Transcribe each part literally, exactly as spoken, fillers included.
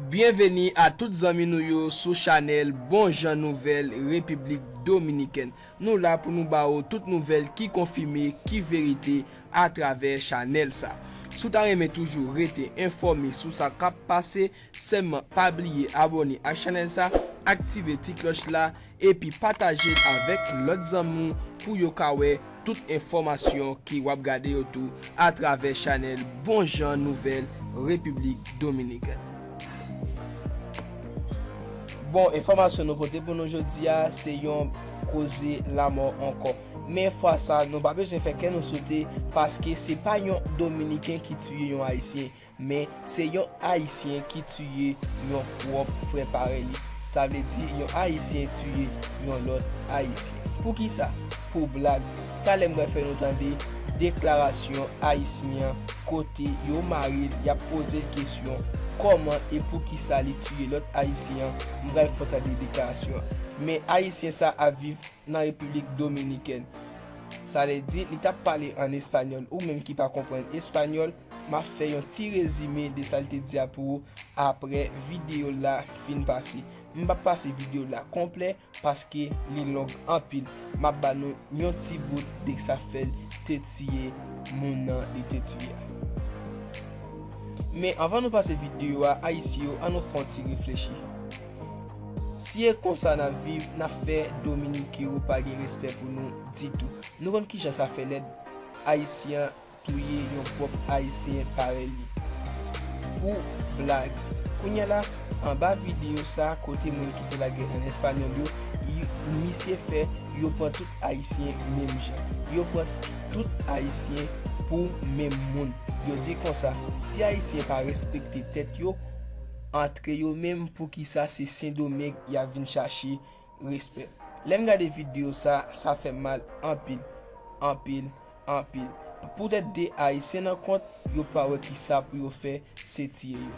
Byenveni a tout zanmi nou yo sou chanèl Bon Jan Nouvèl Repiblik Dominikèn. Nou la pou nou ba ou tout nouvèl ki konfime, ki verite atravè chanèl sa. Si w ta renmen toujou rete enfòme sou sa k ap pase, sèlman pa bliye abòne ak chanèl sa, aktive ti klòch la, epi pataje l avèk lòt zanmi w pou yo ka wè tout enfòmasyon ke w ap gade yo tou atravè chanèl Bon Jan Nouvèl Repiblik Dominikèn. Bon, enfòmasyon nou pote pou nou jodi a, se yon koze lanmò ankò. Men fwa sa, nou pa bezwen fè kè nou sote, paske se pa yon Dominiken ki tiye yon Ayisyen, men se yon Ayisyen ki tiye yon pwòp frè parèy li. Sa vle di yon Ayisyen tiye yon lòt Ayisyen. Poukisa? Pou blag. Talè m pral fè nou tande deklarasyon Ayisyen an kote yo mare l, y ap poze l kesyon kòman e poukisa li tiye lòt Ayisyen an. M pral fè w tande deklarasyon an. Men Ayisyen sa ap viv nan Repiblik Dominikèn. Sa vle di, li t ap pale an espanyòl. Ou menm ki pa konprann espanyòl, m ap fè yon ti rezime de sa l te di a pou ou apre videyo la fin pase. M p ap pase videyo la konplè paske li long anpil. M ap ba nou yon ti bout de sa k fè l te tiye moun nan li te tiye a. Men anvan nou pase videyo a, Ayisyen yo, ann nou fè yon ti reflechi. Si e konsa n ap viv, n ap fè Dominiken yo pa gen respè pou nou ditou. Nou konn kijan sa fè lèd Ayisyen an touye yon pwòp Ayisyen parèy li. Pou blag. Kounye a la, anba videyo sa, kote moun ki te lage an espanyòl yo, y- misye fè yo pran tout Ayisyen menm jan. Yo pran tout Ayisyen pou menm moun. Yo di konsa, si Ayisyen pa respekte tèt yo, antre yo menm, poukisa se Sendomeng y ap vin chache respè? Lè m gade videyo sa, sa fè m mal anpil, anpil, anpil. Poutèt de Ayisyen nan kont, yo pa wè kisa pou yo fè, se tiye yo.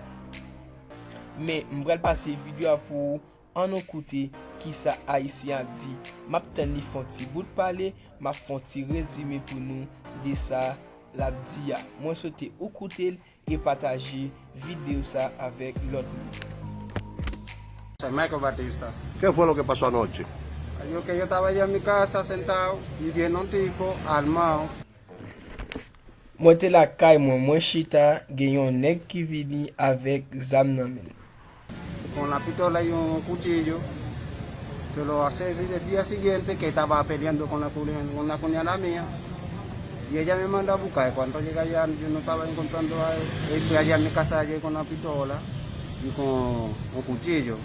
Men, m pral pase videyo a pou ou, ann nou koute kisa Ayisyen ap di. M ap tann li fè yon ti bout pale, m ap fè yon ti rezime pou nou de sa l ap di a. Mwen swete ou koute l e pataje videyo sa avèk lòt moun. Soy Michael Batista. ¿Qué fue lo que pasó anoche? Yo que yo estaba allá en mi casa sentado y viene un tipo armado. Mwen te lakay mwen, mwen chita, gen yon nèg ki vini avèk zam nan men l. Con la pistola y un cuchillo, que lo hace el día siguiente que estaba peleando con la, con la cuñada mía. Y ella me manda a buscar. Y cuando llega allá, yo no estaba encontrando a él. Él fue allá a mi casa ayer con la pistola y con un cuchillo.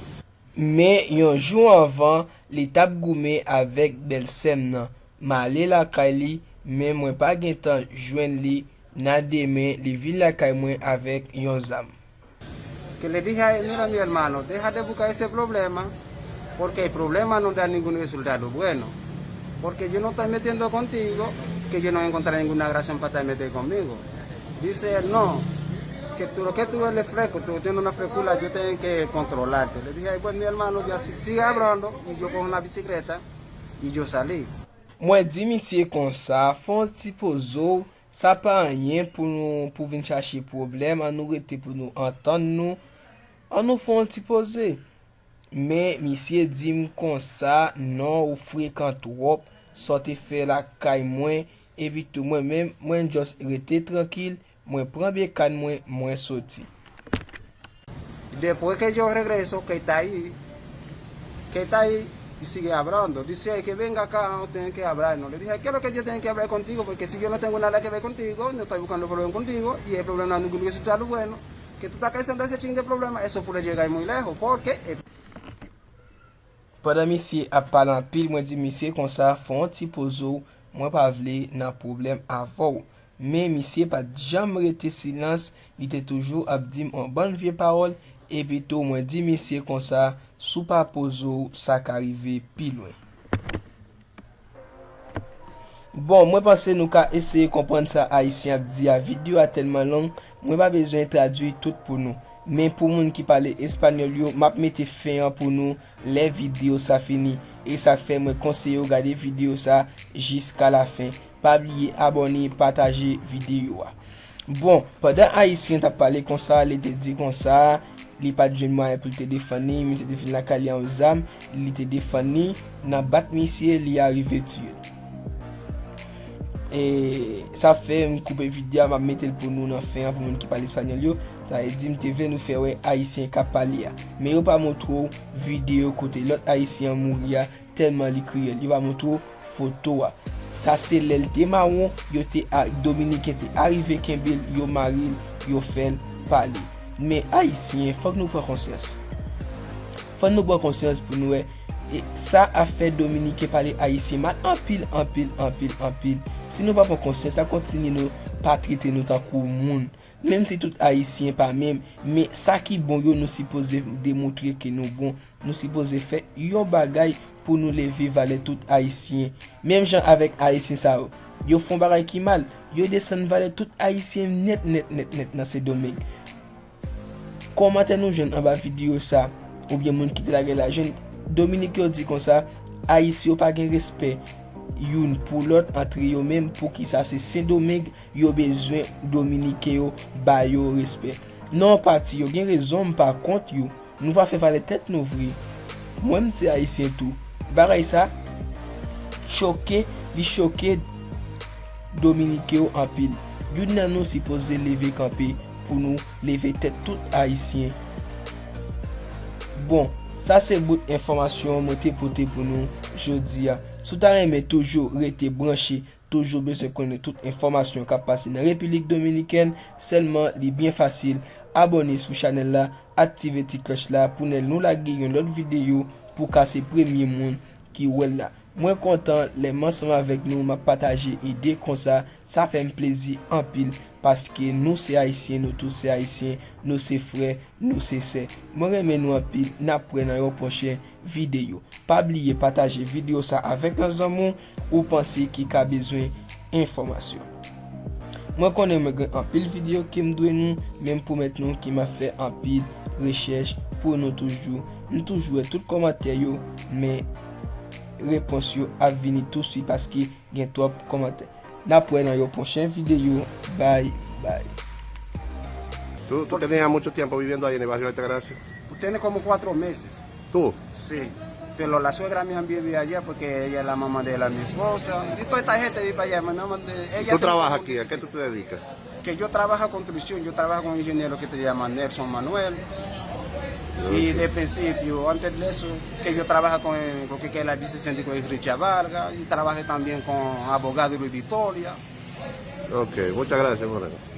Men yon jou anvan, li t ap goumen avèk bèlsè m nan. M ale lakay li, men mwen pa gentan jwenn li. Nan demen, li vin lakay mwen avèk yon zam. Que le dije a él, mira mi hermano, deja de buscar ese problema, porque el problema no da ningún resultado bueno. Porque yo no estoy metiendo contigo, que yo no encontré ninguna razón para estar meter conmigo. Dice él, no, que tú lo que tú eres fresco, tú tienes una frescura, yo tengo que controlarte. Le dije, ay, pues mi hermano, ya si- sigue hablando, y yo cojo una bicicleta y yo salí. Mwen di misye konsa, fè yon ti poze w, sa pa anyen pou nou pou vin chache pwoblèm, ann nou rete pou nou antann nou, ann nou fè yon ti poze. Men misye di m konsa, non, ou frekan twòp, sa w te fè lakay mwen, epi tou mwen menm, mwen just rete trankil, mwen pran bekàn mwen, mwen soti. Después que yo regreso, que está ahí, que está ahí y sigue hablando. Dice, ay, que venga acá, no tienen que hablar. No le dije, ¿qué es lo que yo tengo que hablar contigo? Porque si yo no tengo nada que ver contigo, no estoy buscando problema contigo y el problema no es ningún resultado bueno. Que tú estás causando ese chin de problema, eso puede llegar muy lejos, porque el Pandan misye ap pale anpil, mwen di misye konsa, fè yon ti poze w, mwen pa vle nan pwoblèm avè w. Men misye pa t janm rete silans, li te toujou ap di m yon bann vye pawòl, epi tou mwen di misye konsa, si w pa poze w, sa ka rive pi lwen. Bon, mwen panse nou ka eseye konprann sa Ayisyen ap di a. Videyo a tèlman long, mwen pa bezwen tradui tout pou nou. Men pou moun ki pale espanyòl yo, m ap mete fen an pou nou lè videyo sa fini. E sa k fè mwen konseye w gade videyo sa jiska lafen. Pa bliye abòne, pataje videyo a. Bon, pandan Ayisyen t ap pale konsa, li te di konsa, li pa t jwenn mwayen pou l te defann li, misye te vin lakay li a yon zam, li te defann li, nan bat misye, li arive tiye l. E sa fè m koupe videyo a, m ap mete l pou nou nan fen an, pou moun ki pale espanyòl yo. Sa vle di m te vle nou fè wè Ayisyen k ap pale a. Men yo pa montre w videyo kote lòt Ayisyen an mouri a, tèlman li kriyèl. Yo pa montre w foto a. Sa se lè l te mawon, yo te a, Dominiken te arive kenbe l, yo mare l, yo fè l pale. Men Ayisyen, fòk nou pran konsyans. Fòk nou pran konsyans pou nou wè, e sa ap fè Dominiken pale Ayisyen mal anpil, anpil, anpil, anpil. Si nou pa pran konsyans, sa kontinye nou pa trete nou tankou moun. Menm si tout Ayisyen pa menm, men sa ki bon yo, nou sipoze demontre ke nou bon. Nou sipoze fè yon bagay pou nou leve valè tout Ayisyen. Menm jan avèk Ayisyen sa yo. Yo fè yon bagay ki mal, yo desann valè tout Ayisyen nèt, nèt, nèt, nèt nan Sendomeng. Kòmantè nou jwenn anba videyo sa, oubyen moun ki te lage l la, jwenn Dominiken yo di konsa, Ayisyen yo pa gen respè youn pou lòt antre yo menm, poukisa se Sendomeng yo bezwen Dominiken yo ba yo respè. Non, pati yo gen rezon, m pa kont yo. Nou pa fè valè tèt nou vre. Mwen, m se Ayisyen tou. Bagay sa choke, li choke Dominiken yo anpil. Youn nan nou sipoze leve kanpe pou nou leve tèt tout Ayisyen. Bon, sa se bout enfòmasyon mwen te pote pou nou jodi a. Si w ta renmen toujou rete branche, toujou bezwen konnen tout enfòmasyon k ap pase nan Repiblik Dominikèn, sèlman li byen fasil. Abòne sou chanèl la, aktive ti klòch la pou lè nou lage yon lòt videyo pou ka se premye moun ki wè l la. Mwen kontan lè m ansanm avèk nou, m ap pataje ide konsa, sa fè m plezi anpil, paske nou se Ayisyen, nou tout se Ayisyen, nou se frè, nou se sè. Mwen renmen nou anpil, n ap wè nan yon pwochen videyo. Pa bliye pataje videyo sa avèk yon zanmi w ou panse ki ka bezwen enfòmasyon. Mwen konnen mwen gen anpil videyo ke m dwe nou, men m pwomèt nou ke m ap fè anpil rechèch pou nou toujou. M toujou wè tout kòmantè yo, men repons yo ap vini touswit paske gen twòp kòmantè. N ap wè nan yon pwochen videyo. Bye bye. ¿Tú, tú tenías mucho tiempo viviendo ahí en el barrio Altagracia? Tiene como cuatro meses. ¿Tú? Sí. Pero la suegra mía vive allá porque ella es la mamá de la mi esposa. Y toda esta gente vive allá. Mi mamá, ella ¿Tú trabajas aquí? ¿A qué tú te dedicas? Que yo trabajo construcción, yo trabajo con un ingeniero que se llama Nelson Manuel. Y de principio, antes de eso, que yo trabajo con, con que es la vicesindico de Richard Vargas, y trabajé también con abogado Luis Victoria. Ok, muchas gracias, Moreno.